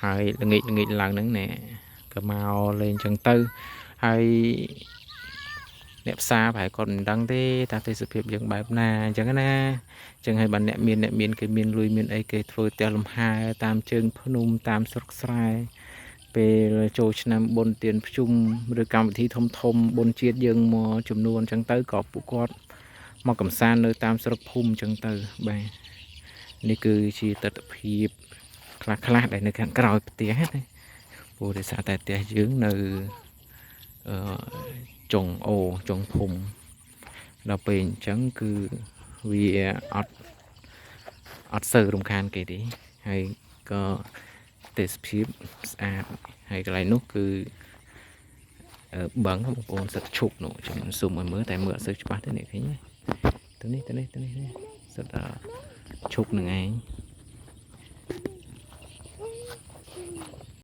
ហើយល្ងាចល្ងាចឡើងហ្នឹងណែក៏មកលេងចឹងទៅហើយអ្នកផ្សារប្រហែលគាត់មិនដឹងទេថាទេសភាពយើងបែបណាអញ្ចឹងណាអញ្ចឹងហើយបានអ្នកមានអ្នកមានគេមានលុយមានអីគេធ្វើផ្ទះលំហែតាមជើងភ្នំតាមស្រុកស្រែពេលចូលឆ្នាំបុណ្យទានភ្ជុំឬកម្មវិធីធំធំបុណ្យជាតិយើងមកចំនួនអញ្ចឹងទៅក៏ពួកគាត់មកកំសាន្តនៅតាមស្រុកភូមិអញ្ចឹងទៅបាទនេះគឺជាទស្សនភាពខ្លះខ្លះៗដែលនៅខាងក្រោយផ្ទះណាព្រោះដោយសារតែផ្ទះយើងនៅអឺចុងអូចុងភូមិដល់ពេលអញ្ចឹងគឺវាអត់អត់សូវរំខានគេទេហើយក៏ទេសភាពស្អាតហើយកន្លែងនោះគឺអឺបឹងបងប្អូនសិតឈុកនោះខ្ញុំស៊ុំឲ្យមើលតែមើលអត់សូវច្បាស់ទេនេះឃើញទេទៅនេះទៅនេះទៅនេះសិតតែឈុកនឹងឯង។